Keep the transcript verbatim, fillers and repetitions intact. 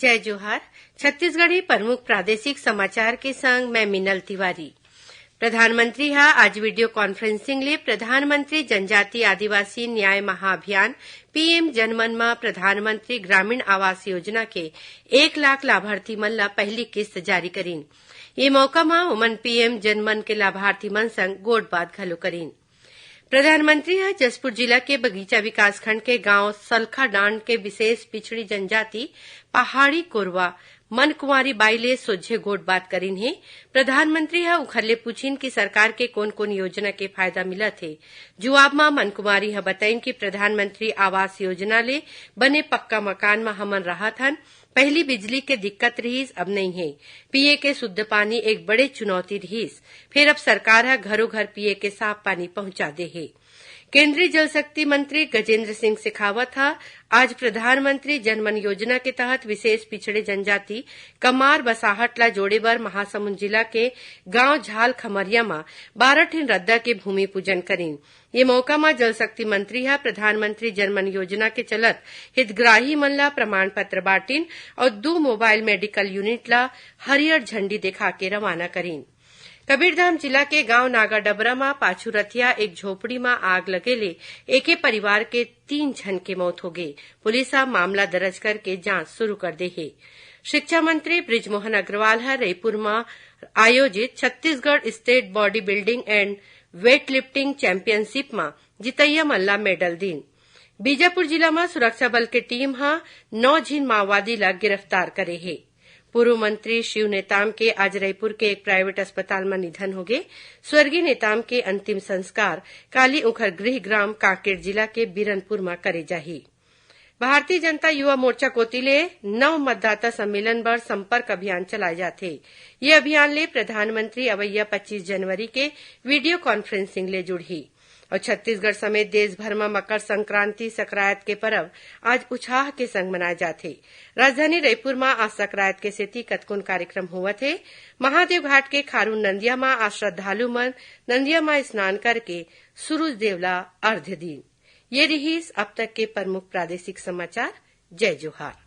जय जोहार। छत्तीसगढ़ी प्रमुख प्रादेशिक समाचार के संग मैं मिनल तिवारी। प्रधानमंत्री ह आज वीडियो कॉन्फ्रेंसिंग ले प्रधानमंत्री जनजाति आदिवासी न्याय महाअभियान, पीएम जनमन म प्रधानमंत्री ग्रामीण आवास योजना के एक लाख लाभार्थी मन ल पहली किस्त जारी करीन। ये मौका म ओमन पीएम जनमन के लाभार्थी मन संग गोठबात घलो करीन। प्रधानमंत्री ह जशपुर जिला के बगीचा विकासखंड के गांव सलखाडांड के विशेष पिछड़ी जनजाति पहाड़ी कोरवा मनकुमारी बाई ले सोझे गोठबात करीन हे। प्रधानमंत्री ह उखर ले पूछिन कि सरकार के कोन-कोन योजना के फायदा मिलत हे। जुवाब म मनकुमारी ह बतईन कि प्रधानमंत्री आवास योजना ले बने पक्का मकान म हमन रहत हन। पहिली बिजली के दिक्कत रिहिस, अब नइ हे। पीए के शुद्ध पानी एक बड़े चुनौती रिहिस, फेर अब सरकार ह घरो घर पीए के साफ पानी पहुंचा दे हे। केंद्रीय जल शक्ति मंत्री गजेंद्र सिंह शेखावत ह आज प्रधानमंत्री जनमन योजना के तहत विशेष पिछड़े जनजाति कमार बसाहट ला जोड़े बर महासमुंद जिला के गांव झाल खमरिया म बारह ठिन रद्दा के भूमि पूजन करीन। ये मौका म जल शक्ति मंत्री ह प्रधानमंत्री जनमन योजना के चलत हितग्राही मन ला प्रमाण पत्र बांटिन अउ दू मोबाइल मेडिकल यूनिट ला हरियर झंडी देखा के रवाना करीन। कबीरधाम जिला के गांव नागा डबरा म पाछू रथिया एक झोपड़ी म आग लगे ले एके परिवार के तीन झन के मौत होगे। पुलिस ह मामला दर्ज करके जांच शुरू कर दे हे। शिक्षा मंत्री बृजमोहन अग्रवाल ह रईपुर म आयोजित Chhattisgarh state body building and weight lifting championship म जितैया मन ला मेडल दीन। बीजापुर जिला म सुरक्षा बल के टीम ह नौ झिन माओवादी ला गिरफ्तार करे हे। पूर्व मंत्री शिव नेताम के आज रईपुर के एक प्राइवेट अस्पताल म निधन होगे। स्वर्गीय नेताम के अंतिम संस्कार काली उंखर गृह ग्राम कांकेर जिला के बीरनपुर म करे जाही। भारतीय जनता युवा मोर्चा कोति ले नव मतदाता सम्मेलन बर संपर्क अभियान चलाए जाथे। ये अभियान ले प्रधानमंत्री अवइया पच्चीस जनवरी के वीडियो कॉन्फ्रेंसिंग ले जुड़ही। अउ छत्तीसगढ़ समेत देश भर म मकर संक्रांति सकरायत के परब आज उछाह के संग मनाए जाथे। राजधानी रईपुर म आज सकरायत के सेती कतकोन कार्यक्रम होवत हे। महादेव घाट के खारून नंदिया म आज श्रद्धालु मन नंदिया म स्नान करके सूरज देव ला अर्घ्य दीन। ये रिहिस अब तक के प्रमुख प्रादेशिक समाचार। जय जोहार।